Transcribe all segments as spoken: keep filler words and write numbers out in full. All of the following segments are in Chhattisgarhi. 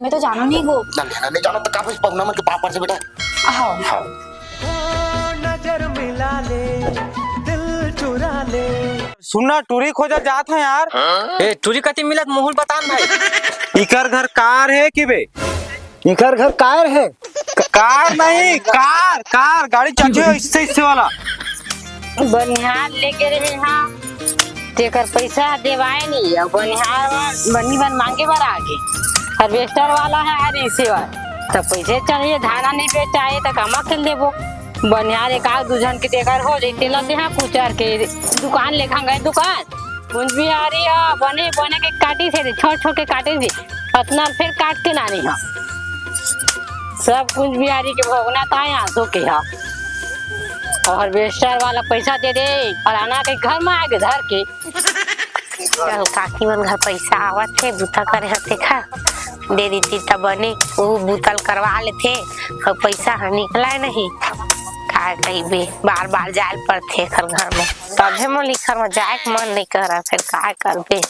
मैं तो जानों नहीं वो। ना लेना नहीं जानो तो का भाई पवना मन के पापड़ से बेटा। आओ। हाँ। नजर मिला ले, दिल चुरा ले। सुनना, टूरी खोजा जात हे यार। ए, टूरी कति मिलत मुहुल बतान भाई। इकर घर कार हे कि बे? इकर घर कार हे? क-, कार नहीं, कार, कार, गाड़ी चाची हो, इससे, इससे वाला। बनिहार लेके रहे हाँ, तेकर पैसा देवाए नहीं, अब बनिहार बनी बन मांगे बर आगे, हार्वेस्टर वाला है यार, इसे वाला। तो पैसे चाहिए, धाना नहीं बेचाए तो कमा के लेबो। बनिहार एक आध दू झन के तेकर हो जैते न, ते हाँ कुचर के दुकान लेखा गए दुकान। कुंज बिहारी ह, बने, बने के काटिस हे रे, छोट, छोट के काटिस हे, अतना फेर काट के नानी ह। सब कुंज बिहारी के भोगना ताय आंसू के ह। अउ हार्वेस्टर वाला पैसा दे दे, फलाना के घर में आगे धर के। चल, काकी मन घर पैसा आवत हे, बूता करे ह, देखा, दे दीती त बने, वो बूतल करवा लेथे, अउ पैसा ह निकलाय नहीं। काय कहिबे, बार बार जाय ल पड़थे एखर घर में। तभे मोर इखर म जाए के मन नहीं करत, फेर काय करबे?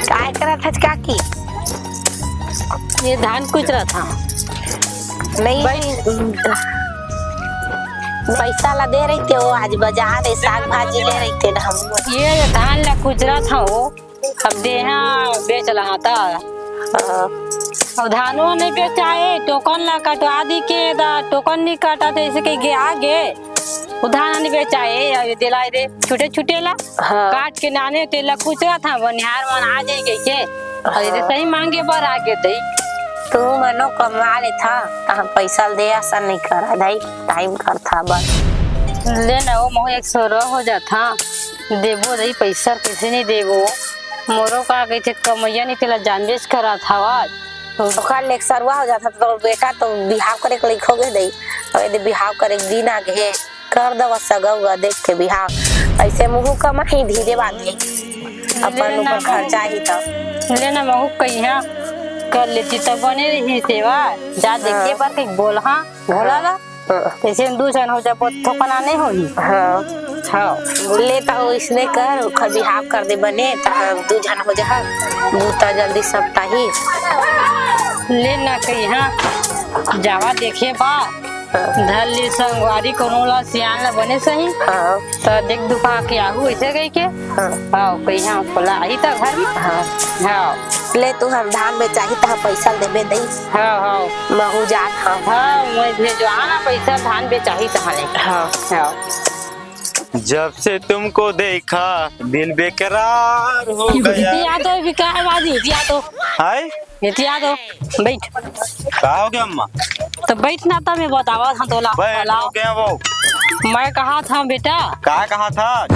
काय करत हच काकी? ये धान कुचरत हंव। नहीं, भाई। पैसा ला दे रहिते हो, आज बाजार ले साग भाजी ले रहिते ना हम। ये धान ला कुचरत हंव, अब देहा बेच लहा ता। हाँ। अब धानो नहीं बेचाए, टोकन ला कटवा दी के दा, टोकन नहीं काटा थे, ऐसे कह के आगे। वो धान नहीं बेचाए, ये दिलाई दे, छुटे छुटे ला। हाँ। काट के नाने तेला कुचरत हंव, बनिहार मन आ जाए कह के। अरे हाँ। सही मांगे बर आगे दई। तू मनो कमा लेथा, त हम पैसा ल दे असन नहीं करा दाई, टाइम करथा बस। ले ना, वो महू एक सौ रह हो जाथा, देबो दई पैसा, कैसे नहीं देबो? मोरो का कहिथे कमैया नहीं तेला जानबेच करत हवत। ओखर ले एक सरवा हो जाथा, तो बेटा तो बिहाव करे के लइक हो गे दई, अउ यदि बिहाव करे के दिन आ गे, कर दवा सगा उगा देख के बिहाव। ऐसे मुहूँ कमाही धीरे बांधे, अपन ले ऊपर ना। खर्चा ही त। ले ना महूँ कहिया कर लेती त बने रही सेवा। जा देखे हाँ। बर के बोल हाँ, भोला ला। हाँ। तैसे दू झन हो जाबो, थोकना नहीं होही। हाँ। हाँ। ले त इसने कर, ओखर बिहाव कर दे बने, त हम दू झन हो जा, बूता जल्दी सब ताही। ले ना कहिया जावा देखे बा। हाँ। धर ले संगवारी कोनो ला सियान ला बने सही। हाँ। त देख दुखा के आहू ऐसे कही के। हाँ। हाँ, कही हाँ, बोला आई त घर में। हाँ। हाँ। ले तू हम धान बेचाही त हम पैसा देबे दई। हाँ, हाँ। महू जात हाँ। हाँ, मैं भेजवा ना पैसा धान बेचाही त हने। हाँ। हाँ। जब से तुमको देखा दिल बेकरार हो गया। इतिया तो विकास बाजी, इतिया तो। हाय? इतिया तो। बैठ। का हो गया अम्मा? तो बैठ ना, त मैं बतावा था तोला। बैठ, बोला। हो गया वो। मैं कहा था बेटा। का कहा था?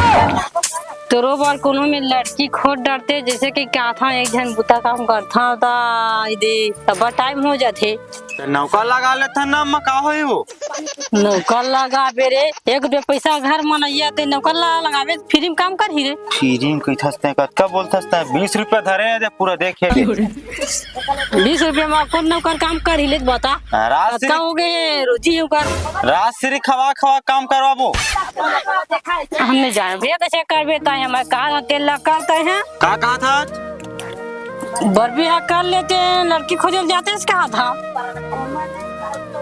तोरो बर कोनो में लड़की खोज डरते, जैसे कि का था एक झन बुता काम करथा ता इदे तब टाइम हो जाथे। तो नौकर लगा लेथा ना अम्मा, का होई वो? नौकर लगाबे रे, एक रुपया पैसा घर म नइया ते नौकर ला लगाबे, फ्री म काम करही रे। फ्री म कहिथस ते, कतका बोलथस ते, बीस रुपया धरे हे दे, पूरा देखे दे। बीस रुपया म कोन नौकर काम करही ले बता? हाँ, रात कतका सिरी हो गे रोजी ओकर? रात सिरी खवा खवा काम करवाबो। हम नहीं जाने भैया, कैसे करबे ताई, हमारे कार तेल लग करते हैं। का कहा था? बर बिहा कर लेते हैं, लड़की खोजल जाते हैं, कहा था।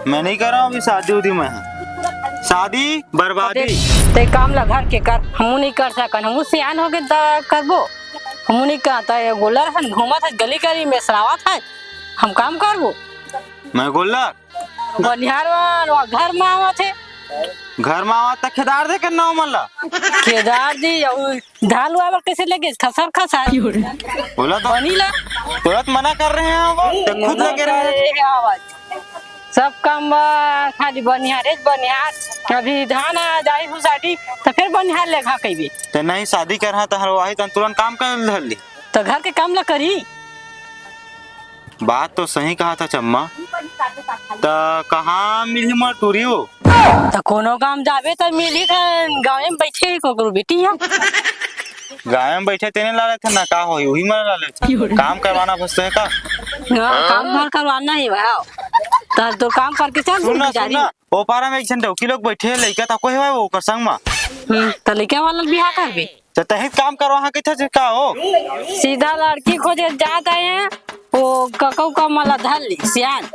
मैं नहीं कर रहा हूँ अभी शादी उदी में। शादी बर्बादी। ते, ते काम ला घर के कर, हमू नहीं कर सकन, हमू सियान हो गए त करबो। हमू नहीं कहता, ये गोलर हन घूमत है गली गली में सरावत है, हम काम करबो। मैं गोलर? बनिहार मन, वो घर में आवत है। घर में आवत त खेदार दे के नाव मन ला। खेदार दी, अउ धान लुआ बर कैसे लगे? खसर खसर। बोला तो। बनी ला। तुरंत मना कर रहे हैं वो, ते खुद लगे रहे। अरे, आवाज। सब काम बा, खाली बनिहारे बनिहार। अभी धान आ जाही हुसाटी, त फिर बनिहार ले घा कइबे। ते नहीं शादी कर हा, त हर वाही तन तुरंत काम कर धर ली। त घर के काम ला करी। बात तो सही कहा था चम्मा। त कहाँ मिली मोर टूरी वो? त कोनो काम जाबे त मिली, त गाँव में बैठे ही कोकरो बेटी है। गाँव में बैठे तेने ला लेथे ना, का होई, वही मन ला लेथे। काम करवाना बस तो है का? हाँ, काम घर करवाना ही भाई। त तो काम करके चल सुन ना, सुन बेचारी। ना, ओ पारा में एक झन डौकी लोग बैठे हैं, लइका तको है वो ओकर संग मा। हम्म, त लइका वाला बिहा करबे? त तही काम करवा हा कइथे जे का हो? सीधा लड़की खोजे जात हे, ओ कका उका मन ला धर ले, सियान।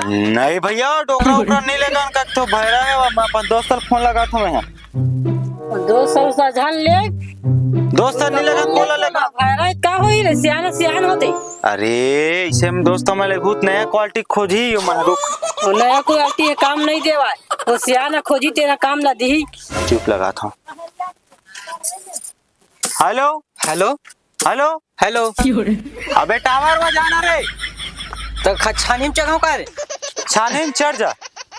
नहीं भैया, डोकरा ओकरा नहीं लेगन, का तो भैरा हे, मैं अपन दोस्त ला फोन लगात हूँ मैं। दोस्त ला झन ले। दोस्त ला नहीं लेगन, कोन ला लेगन? भैरा का होही रे, सियान, सियान होथे। अरे, इसे में दोस्त मन ले बहुत नया क्वालिटी खोजही, यो मन रुक। ओ नया क्वालिटी हे, काम नहीं देवाय। ओ सियान खोजही, तेला काम ला दिही। चुप लगात हूँ। हेलो। हेलो। हेलो। हेलो। अबे टावर में जाना रे। त ख-, छानी में चढ़ाऊं का रे? छानी में चढ़ जा।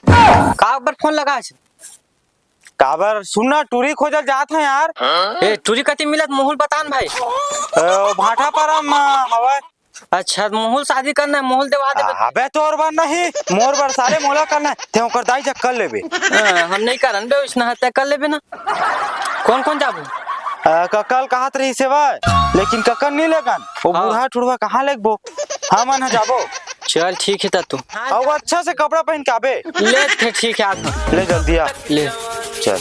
काबर फोन लगा है? काबर सुनना, टूरी खोजल जात है यार। ए, टूरी कति मिलत, मोहुल बतान भाई। अ, भाटापारा में हवय। अच्छा, मोहुल शादी करना है, मोहुल देवा देबे। अबे तोर बर नहीं, मोर बर साले, मोला करना है। ते ओकर दाई जग कर लेबे। हाँ, हम नहीं करन बे, उसने हत्या कर लेबे ना। कौन कौन जाबो? अ, कका ल कहत रहिस हे, लेकिन कका ल नहीं लेगन। वो हाँ। बूढ़ा ठुड़वा कहाँ लेगबो? हमन ह जाबो। चल ठीक है त तू। अउ अच्छा से कपड़ा पहन के आबे। ले थे, ठीक है, आता। ले जल्दी आ। ले। चल।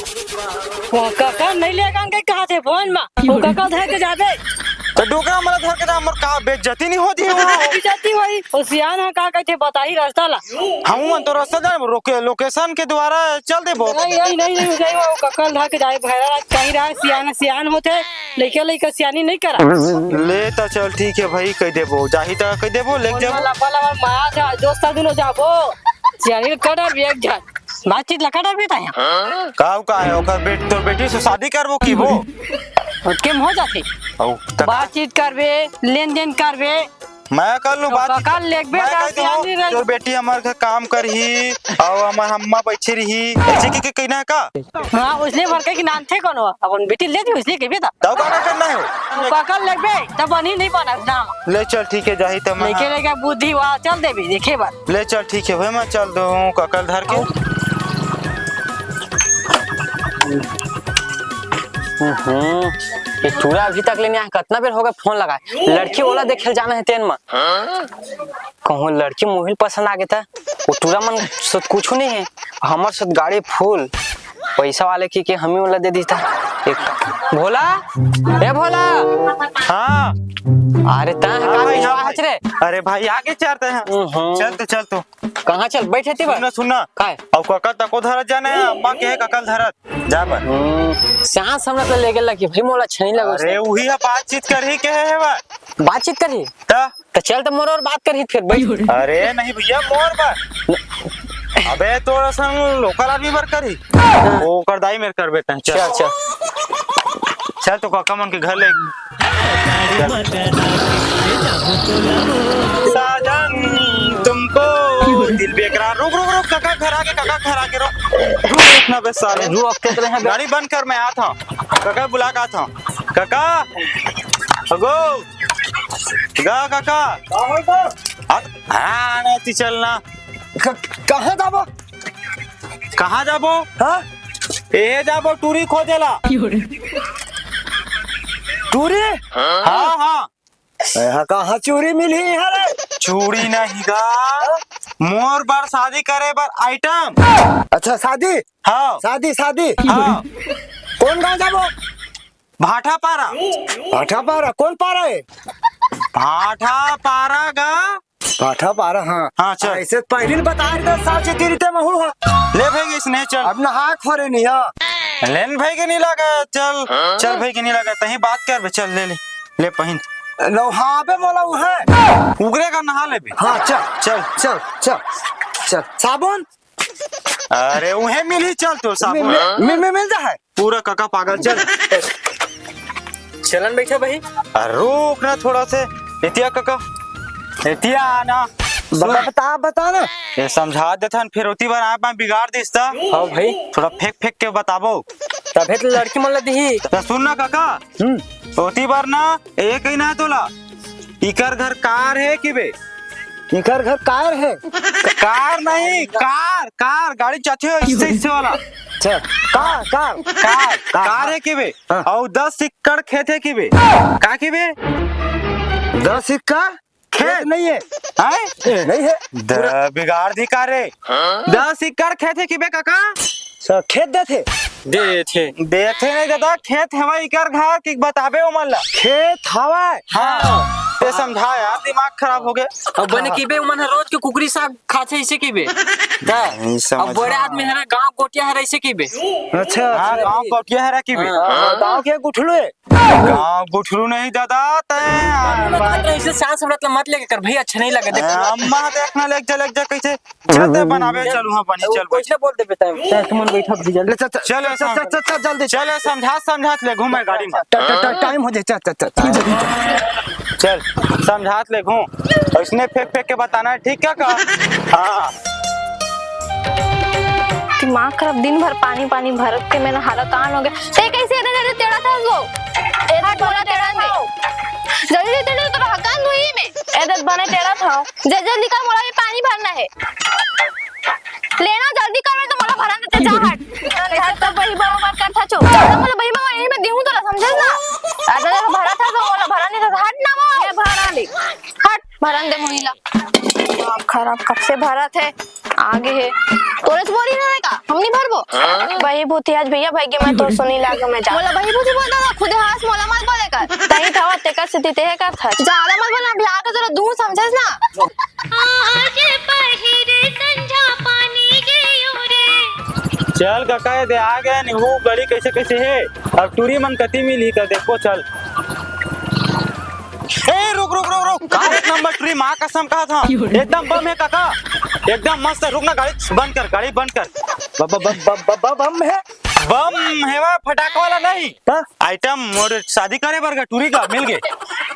वो कका नहीं लेगन के कहत हे फोन में। वो कका धर के जाबे। त डोकरा मन ला धर के जा, हमर का बेइज्जती नहीं होती हो? बेइज्जती होई। वो सियान ह का कहथे, बताही रास्ता ला। हम मन तो रास्ता जान, रोके, लोकेशन के द्वारा चल देबो। नहीं, नहीं, नहीं, नहीं, नहीं, वो कका ल धर के जाए, भैरा राज कहीं रहा, सियान, सियान होथे, लइका, लइका सियानी नहीं करा। ले त चल, ठीक है भाई, कह देबो, जाही त कह देबो, ले फोन जाबो। वाला, वाला, वाला, माँ जा, दोस्त दुनो जाबो, सियानी ल कर डरबे एक झन, बातचीत ला कर डरबे ताया। का, का है, ओकर बेट-, तोर बेटी से शादी करबो की वो? और केम हो जाथे। अउ त बातचीत करबे, लेन देन करबे, मैं कर लूं तो बात। कका लेगबे मैं का कह दूं, सियानी रही। तोर बेटी हमर घर काम करही, अउ हमर अम्मा बइठे रही, ऐसे के, के कहना है का? हाँ, उसने भर के कि नानथे कोनो, अपन बेटी ले दी, उसने कहबे ता। तब का करना है? तो कका लेगबे, तब बनी नहीं बना नाम। ले चल, ठीक है, जाही त मैं। लेके लेके बुद्धि वा चल देबे, देखे बार। ले चल, ठीक है भाई, मैं चल दूं कका ल धर के। हम्म, ये टूरा अभी तक ले नहीं आया, कितना बेर हो गया फोन लगाए। लड़की ओला देखे ल जाना है तेन म। कहूँ लड़की मोहिल पसंद आ गए त, वो टूरा मन सोच कुछ नहीं है, हमर सोच गाड़ी फुल, पैसा वाले की के हम ही ओला दे दी था। एक भोला, ए भोला। हाँ। अरे ता हाँ का भाई, हाँ विश्वास भाई। रे? अरे भाई, आगे चलते हैं। हम्म। चल तो, चल तो। कहाँ चल? बैठे थी बस। सुनना, सुनना। काय? अब कका तको धरत जाना है, अम्मा के है कका ल धरत। जा बर। हम्म, सांस हमरा तो ले गेल कि भाई मोला छई लगो अरे, से। उही ह बातचीत करही के हे बा। बातचीत करही? त? त चल त मोर और बात करही फिर बैठ। अरे, नहीं भैया, मोर बर। अबे, तोर असन लोकल आदमी बर करही। हाँ। ओकर दाई मेर कर बेटा, चल। चल, चल। चल, तो काका मन के घर ले। साजन तुमको दिल बेकरार। रुक, रुक, रुक, काका घर आगे, काका घर आगे, रुक। रुक ना बे साले। रुक, के तरह है बे। गाड़ी बंद कर, मैं आत हूँ। काका बुला के आत हूँ। काका, अगो, गा काका। हाँ, हाँ, नहीं, ती चलना। क-, कहाँ जाबो? कहाँ जाबो? हाँ? ए जाबो टूरी खोजेला। टूरी? हाँ, हाँ। यहाँ कहाँ चूरी मिली है रे? चूरी नहीं गा, मोर बर शादी करे बर आइटम। अच्छा, शादी? हाँ। शादी, शादी। हाँ। कौन गाँव जाबो? भाटापारा। भाटापारा? कौन पारा है? भाटापारा गा। भाटापारा, हाँ। हाँ, चल। ऐसे पहली बता रहे थे, साहब से तेरी ते महू है। ले भाई, इसने चल। अब नहा खोरे नहीं है। लेन भाई के नहीं लगा, चल, चल भाई के नहीं लगा, तहीं बात कर बे, चल ले ले, ले पहिन। लो, हाँ बे, मोला वो है। उगरे का नहा ले बे। हाँ, चल, चल, चल, चल, चल। साबुन? अरे, उहे मिली, चल तो साबुन। मिल, मिल, मिल, मिल जा है। पूरा काका पागल, चल। चलन बैठा भाई। अरे रुक ना थोड़ा से, एतिया काका, एतिया आना। बता, बता, बता ना। ये समझा देथन, फिर ओती बार आप बिगाड़ दिस ता। हाँ भाई। थोड़ा फेंक फेंक के बताबो। तभे तो लड़की मन ला दिही। तो सुन ना काका, हम्म। ओती बार ना, ये कही ना तोला, इकर घर कार है कि बे? इकर घर कार है? कार नहीं, कार, कार, गाड़ी चाहते हो, इससे, इससे वाला। अच्छा, car, car. Car, car, car है कि बे? हाँ। और दस एकड़ खेत है कि बे? का कि बे? दस एकड़? खेत खेत नहीं है। हैं? नहीं है। द-, बिगाड़ दी का रे? दस एकड़ खेत है कि बे काका? स-, खेत देथे? देथे। देथे नहीं दादा, खेत हवय इकर घर कि बताबे ओमन ला। खेत हवय? हाँ। ये समझा यार, दिमाग खराब हो गया। अब बने हाँ। किबे, उमन ह रोज के कुकरी साग खाथे, इसे किबे। ता, नहीं समझ अब बड़े हाँ। आदमी हरा, गांव गोटिया हरा, इसे किबे। अच्छा, हाँ, अच्छा। गांव गोटिया हरा किबे। हाँ, हाँ, गांव के गुठलू है। गांव गुठलू नहीं दादा, तैं अरे, अरे, अरे, इसे सांस मत, मत लेके कर भाई, अच्छा नहीं लगे, देख। अम्मा देखना, लेके जा, लेके जा, कैसे चल, ते बनावे, चल वहाँ पानी, चल, कुछ ना बोल दे बेटा, ते तुमन बैठा भी जल्दी। ले, चल, चल, चल, चल, चल, चल, जल्दी। चल, समझा, समझा, ले घूमे गाड़ी में। ट-, ट-, ट-, टाइम हो जाए, चल, चल, चल, जल्दी, चल। चल, समझा, ले घूम। और इसने फेंक, फेंक के बताना है, ठीक क्या कहा? हाँ। दिमाग खराब, दिन भर पानी, पानी भरत के मेरा हालत आन हो गया। ते कैसे इधर, इधर टेढ़ा था वो? ए, हट, बोला टेढ़ा था। जल्दी, जल्दी, तो हकान हुई में। ए, दत बने टेढ़ा था। जल्दी, जल्दी कर, मोला भी पानी भरना है। लेना जल्दी कर, मैं तो मोला भरन देते, जा हट। ऐसे तो बही बरोबर करथा चो। ज्यादा मोला बही बरोबर यही मैं देहूं तोला, समझे ना? आ, ज्यादा भरा था तो मोला भरन देते, हट ना वो। ये भरा ले। हट, भरन दे मोहिला। दिमाग खराब, कब से भरत है, आगे है। तोरे से बोली ना का, हम नहीं भरबो। बही भूती आज भैया भाई के मैं तो सुनी लागे मैं जा। मोला बही भूती बोलता था, खुद हाथ मोला मत बोले कर। तही था, तेकर से तीते है कर था। ज्यादा मत बोलना, भला के जरा दूर समझे ना। आज पहिरे संझा पानी गे यो रे। चल कका, ये दे आ गए निहू गली कैसे कैसे है। अब टूरी मन कति मिली कर देखो, चल। ए, रुक, रुक, रुक, रुक। का एक नंबर टूरी, माँ कसम कहा था। एकदम बम है कका, एकदम मस्त है। रुक ना, गाड़ी बंद कर, गाड़ी बंद कर। ब-, ब-, ब-, ब-, ब-, ब-, बम है। बम है वा, फटाका वाला नहीं। का? आइटम मोर शादी करे बर गा टूरी का मिल गए।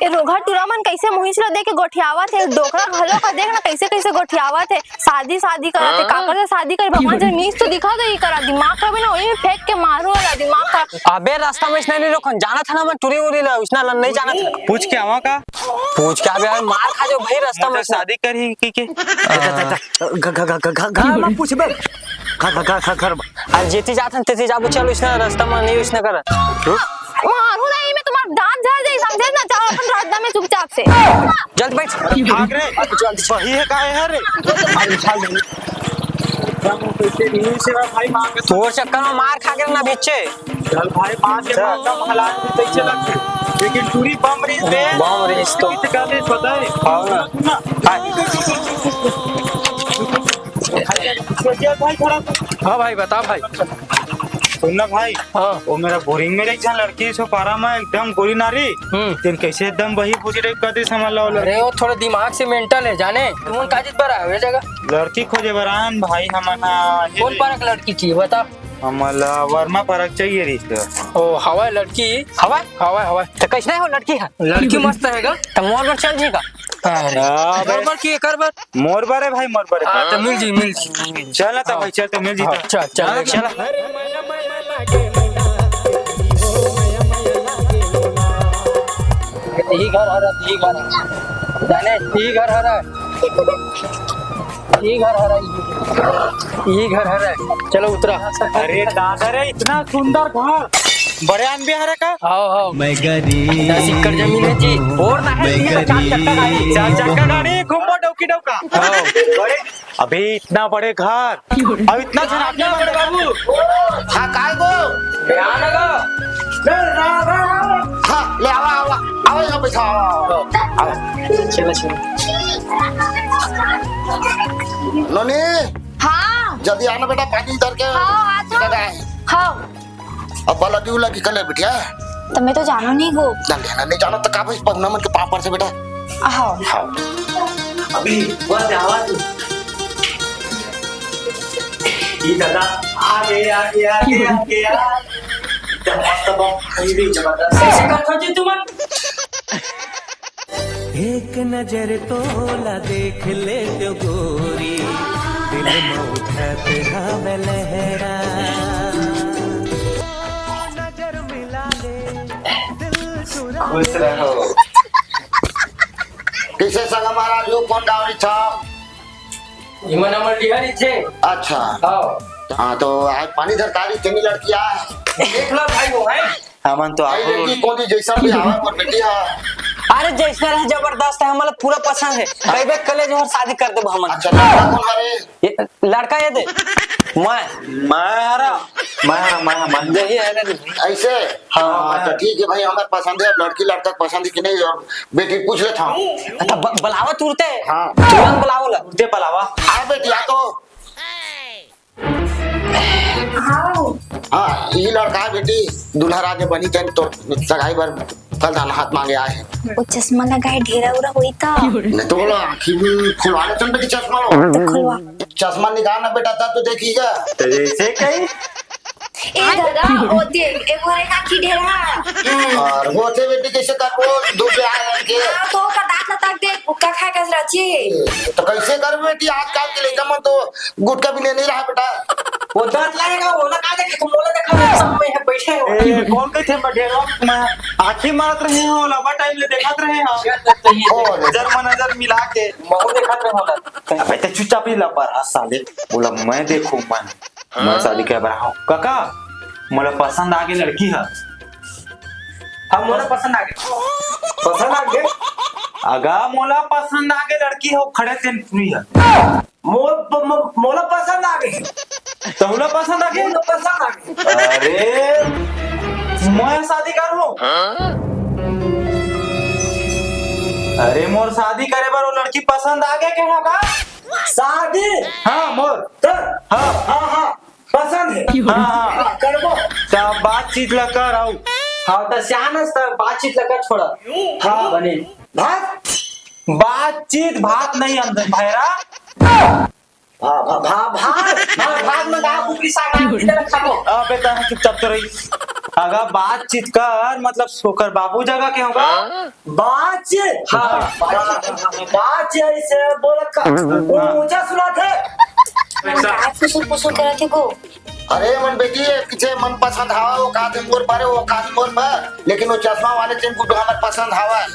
ए रोगहा टूरा मन कैसे मुहिच ला देके गोठियावत है, डोकरा घलो का देख ना कैसे कैसे गोठियावत है, शादी शादी करत है, काकर से शादी करे, भगवान जब मीच तो दिखा दे, ई करा दिमाग का भी ना, वही में फेंक के मारू वाला दिमाग का। अबे रास्ता में इसने नहीं रोकन, जाना था ना मैं टूरी उरी ला, उसने ला नहीं जाना था। पूछ के आवा का? पूछ के आबे, मार खा जाओ भाई रास्ता में तो इसने। शादी कर ही की के? अच्छा, अच्छा, अच्छा, घ-, घ-, घ-, घ-, घ-, घर में पूछबे। घर, घर, घर, घर, घर। आज जेती जात हन, तेती जाबो, चलो, इसने रास्ता में नहीं, इसने कर। मारू नहीं, मैं तुम्हारा दांत झाड़ दे, समझे ना? जाओ अपन रास्ता में चुपचाप से। जल्द बैठ। भाग रे। जल्द। वही है, का है रे? अरे, उठा ले। भाई, मार के तोर चक्कर में मार खा के ना बिच्चे। चल भाई, मार के चल। मार का हालात भी कैसे लगते? लेकिन टूरी बम रही बे। बम रही तो। कित कर दे, पता है? हाँ ना। सुन ना। हाँ। भाई, खड़ा। हाँ भाई, बता भाई। सुन ना भाई, हाँ। वो मेरा बोरिंग में एक झन लड़की छो पारा में एकदम गोरी नारी। हम्म। तेन कैसे एकदम बही बुझी रे कदी समझ लो लड़की। अरे, वो थोड़ा दिमाग से मेंटल है, जाने? तुमन का चीज पर आए हो ये जगह? लड़की खोजे बर आन भाई, हमन, हाँ, ये कौन रे। पारक लड़की चाहिए, बता। हमला वर्मा पारक चाहिए रही तो। ओ, हवा लड़की? हवा? हवा, हवा। तो कैसने हो लड़की है? लड़की मस्त है गा। तो मोर बर चल जी का? अरे, हाँ, मोर बस। बर की, एकर बर? मोर बर है भाई, मोर बर है। हाँ, तो मिल जी, मिल जी। चल ना तो हाँ। भाई, चल तो मिल जी हाँ, तो। चल, चल, हाँ, चल। चल। यही घर हरा, यही घर हरा। जाने, यही घर हरा। यही घर हरा, यही घर हरा। चलो उतरा। अरे दादा रे, इतना सुंदर घर। बड़े आन भी हरे का? आओ, आओ। मैं गरीब दस एकड़ जमीन है जी। और ना है, मैं ये चार चक्का गाड़ी। गरीब चार चक्का गाड़ी, घूमो डौकी डौका। आओ। बड़े, अभी इतना बड़े घर, अब इतना झन आदमी बड़े बाबू। हाँ, काय गो? हाँ, ले आवा, आवा। आवा, यहाँ बैठा, आवा, आवा। आवा। चलो, चलो। नोनी, हाँ। जल्दी आना बेटा, पानी धर के। हाँ, आ था। हाँ। अब बाला ड्यू लगी कले बिटिया। तो मैं तो जानो नहीं गो। ना लेना नहीं जानो तो का भाई, पहुना मन के पाँव पर से बेटा। हाँ। हाँ। अभी बस आवाज। ये दादा, आगे, आगे, आगे, आगे, आगे। जबरदस्त, कहीं भी जबरदस्त। कैसे कर खोजी तुम? एक नजर तोला देख ले तो गोरी, दिल में उठत हवे लहरा। खुश रहो। किसे संग महाराज हो, कौन गाँव री छा? इमन हमर लिहरी छे। अच्छा। हाँ। हाँ, तो आज पानी धरकारी तेनी लड़की आय। देख लो भाई वो है। हमन तो अरे आपको बेटी, कोनी जैसा भी आवा पर बेटी, हाँ। अरे जैसा रहे जबरदस्त है, हमला पूरा पसंद है। कई बेर कले जो शादी कर देबो हमन। अच्छा, लड़का कौन हरे? ये लड़का ये दे। मैं। मैं हरा। मैं, मैं, मैं। यही है ना? ऐसे? हाँ, हाँ, मैं। तो ठीक है भाई, हमार पसंद है, अब लड़की लड़का के पसंद है कि नहीं, और बेटी पूछ लेता हूँ। अच्छा, ब-, बुलावा तुरते। हाँ। तुरंत बुलावा ला। तुरते बुलावा। आ बेटी, आ तो। हाँ। हाँ, ये लड़का है बेटी, दूल्हा राज बनी तेन तो सगाई बर फलदान हाथ मांगे आए हैं। वो चश्मा लगाए, ढेरा उरा होई त। नहीं तो बोला, आँखी भी खुलवा ले तुम बेटी चश्मा लो। तो खुलवा। चश्मा निकाल ना बेटा, तब तो देखीगा। तो ऐसे कहीं? ए दादा, होते, एगो रे आँखी ढेरा। और होते बेटी कैसे करबो, धूप ले आए रह के। हाँ, तो ओकर दांत लटक दे, गुटखा खाए कस रची। तो कैसे करबो बेटी, आजकल के लइका मन तो गुटखा भी ले नहीं रहा बेटा। वो दांत लाएगा, वो ना का देखे, तुम बोला देखा, सब में है, बैठे हो। ए, कौन कहते हैं बटेरा? मैं आँखी मारत रहे हो, लंबा टाइम ले देखत रहे हो। ओ, नजर में नजर मिला के। बहुत देखत रहे हो। अबे ते चुपचाप ही लबर, हाँ साले। बोला, "मैं देखूं, मैं, मैं शादी के बढ़ाऊं।" काका, मोला पसंद आगे लड़की है। हाँ, मोला पसंद आगे। पसंद आगे? अगा, मोला पसंद आगे लड़की हो, खड़े तेन सुनी है। मोर प-, म-, मोला पसंद आगे। तहुला पसंद आगे? मोला पसंद आगे। अरे, मैं शादी करूं। अरे, मोर शादी करे बर वो लड़की पसंद आगे के होगा? शादी? हाँ, मोर। त? हाँ। हाँ, हाँ, पसंद है। हाँ, हाँ। हाँ, करबो। त बातचीत ला कर आऊ। हाँ, त सियान हस त बातचीत ला कर छोड़ा। हाँ। बने। भात? बातचीत भात नहीं अंदर भैरा। भा-, भा-, भा-, भात, भा-, भात में गाय कुकरी साग आम की तरह खाबो। अबे तहाँ चुपचाप तो रही। अगर बातचीत कर, मतलब सोकर बाबू जगह के होगा। बातचीत? हाँ, बातचीत, बातचीत ऐसे बोलत का? वो ऊंचा सुनात है। मन का फुसुर फुसुर करत हे को? अरे मन बेटी, ये पीछे मन पसंद हवा, वो कादे मोर पर, वो कादे मोर पर, लेकिन वो चश्मा वाले तेन गुड्डू हमर पसंद हवा।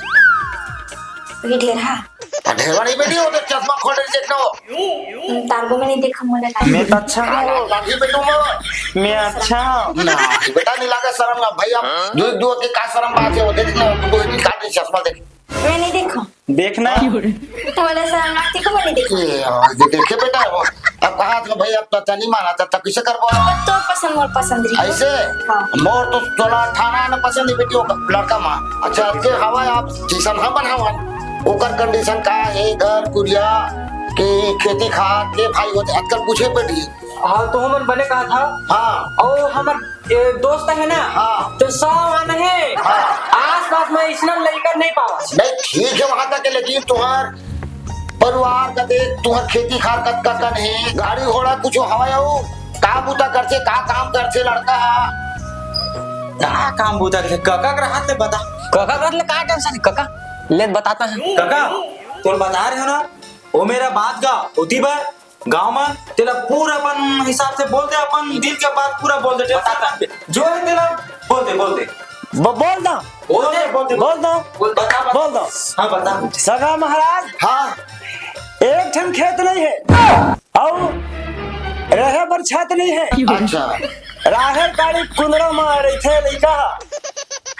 ये ढेर हा। आ, ढेरवा नहीं बेटी, वो तो चश्मा खोल रही, देखना वो। हम्म, तारगो में नहीं देखा, मुझे लगा। मैं तो अच्छा हूँ। लाठी बेटू में। मैं अच्छा हूँ। ना, बेटा नहीं लगा शर्म ना, भाई आप दो, दो के का शर्म बात है, वो देख ना, दो ही काट दे चश्मा देख। मैं नहीं देखा। देखना। तो वाला शर्म लागती को मैं नहीं देखा। ये, हाँ, ये देखे बेटा, वो अब कहा था भाई, अब तो नहीं माना था, तब किसे करबो? अब तो पसंद मोर पसंद रही। ऐसे? हाँ। मोर तो तोला थाना न पसंद है बेटी, वो लड़का माँ। अच्छा, के हवा आप जैसन हम बनावन, ओकर condition का है, घर, कुरिया, के खेती खार, के भाई होते, आजकल पूछे बेटी। हाँ, तो हमन बने कहा था। हाँ। और हमर ये दोस्त है ना, हाँ। तो सौ आन है। हाँ। आसपास में इसना लइका नहीं पावा। नहीं, ठीक है वहां तक है, लेकिन तुम्हार परिवार का देख, तुम्हार खेती खार कतका कन है, गाड़ी घोड़ा कुछ हवा हो, का बूता करथे, का काम करथे लड़का? का काम बूता करथे? कका के हाथ ले बता। कका के हाथ ले का tension है, कका? ले बताता है। कका, तोर बता रहे हो ना, वो मेरा बात गा, ओती बर गाँव म तेला पूरा अपन हिसाब से बोल दे, अपन दिल के बात पूरा बोल दे, tension मत ले। जो है तेला बोल दे, बोल दे। ब-, बोल दा। बोल दे, बोल दे। बोल दा। बोल, बता, बता। बोल दा। हाँ, बता। सगा महाराज। हाँ। एक ठन खेत नहीं है। अउ रहे बर छत नहीं है। अच्छा। राहेर काड़ी कुंदरा म रहिथे लइका।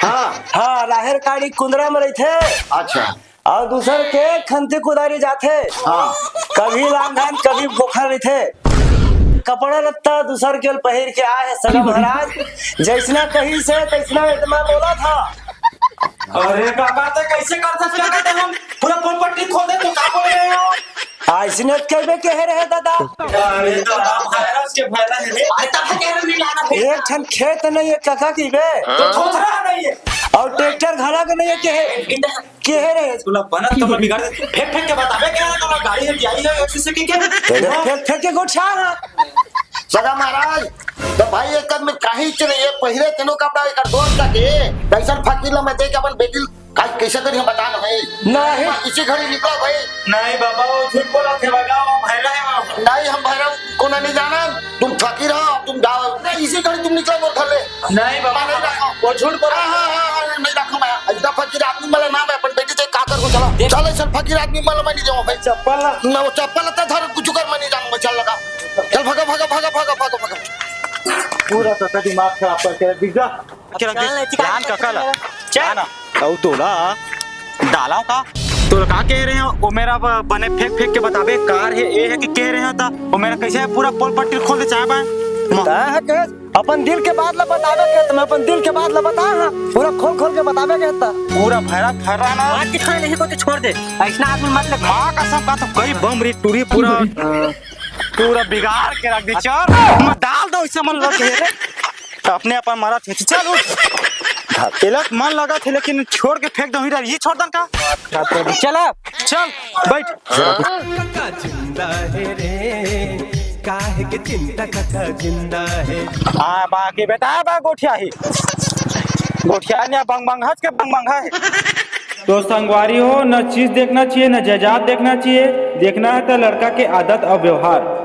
हाँ। हाँ, राहेर काड़ी कुंदरा म रहिथे। अच्छा। अउ दूसर के खंती कुदारी जाथे। हाँ। कभी लांघन, कभी भोखर रहिथे। कपड़ा लत्ता दूसर के पहिर के आए हे सगा महाराज। जैसना कही से तैसना एकदम बोला था। अरे काका, ते कैसे कर सकते हैं? हम पूरा पोल पट्टी खोल दे, तो का बोल रहे हो? अइसने त कइबे कहे रहे दादा। अरे तो राम भैरव के भैरव है रे। अरे तब कह रहे नहीं लाना थे। एक ठन खेत नहीं है काका कइबे। तो थोथरा नहीं है। अउ ट्रैक्टर घला के नहीं है कहे। कहे रहे। तोला बनत तो मैं बिगाड़ दे। फेंक फेंक के बताबे, कहे रहे तोला गाड़ी है, आई है, ऐसे से के क्या? फेंक फेंक के गोठा ना। सगा महाराज, तो भाई एक आदमी काहीच नहीं है, पहिरे तेनो कपड़ा एक दोस्त का के, कैसन फकीर ला मैं देख अपन बेटी ला, का-, कैसे करी हम बता ना भाई। नहीं। इसी घड़ी निकलो भाई। नहीं बाबा, वो झूठ बोला थे बाबा, वो भैरा है वो। नहीं, हम भैरा को नहीं जाना, तुम फकीर हो, तुम जाओ। नहीं, इसी घड़ी तुम निकलो मोर घर ले। नहीं बाबा, मैं नहीं रखा। वो झूठ बोला। हाँ, हाँ, हाँ, हाँ, नहीं रखा मैं। इतना फकीर आदमी मला नाम है, अपन बेटी से का कर को चला। देख। चल, ऐसा फकीर आदमी मला मैं नहीं जाऊँ भाई। चप्पल ला। ना, वो चप्पल तो धर, कुछ कर, मैं नहीं जाऊँ, मैं चल लगा। चल, भागा, भागा, भागा। पूरा काका दिमाग खराब करके रख दिया। के रख दे। चल, चल, जान काका ला। चल। जान। अउ तोला डाला का? तोला का कह रहे हो? ओ मेरा ब-, बने फेंक फेंक के बताबे, कार है, ए है कि कह रहे हो ता? ओ मेरा कैसे है, पूरा पोल पट्टी खोल दे चाहे बा। तैं ह कहे, अपन दिल के बात ला बतावे के, त मैं अपन दिल के बात ला बता, हाँ, पूरा खोल खोल के बतावे के त। पूरा भैरा फर्रा ना। मार के छोड़, नहीं को तो छोड़ दे। ऐसना आदमी मत लग। माँ कसम का तो कई बम री टूरी पूरा, पूरा बिगाड़ के रख दे। चल, मैं डाल दो इसे मन लग गए रे। त अपने अपन मरत हे। चल उठ। तिलक मन लगत हे, लेकिन छोड़ के फेंक दो ही रे। ये छोड़ दन का? चल अब। चल, बैठ। कका जिंदा हे रे, काहे के चिंता, कका जिंदा हे। हाँ, बाकी बेटा, बा गोठिया ही। गोठिया ने बंग बंग हंस के बंग बंग है। तो संगवारी हो, न चीज देखना चाहिए, न जायदाद देखना चाहिए, देखना है तो लड़का के आदत और व्यवहार।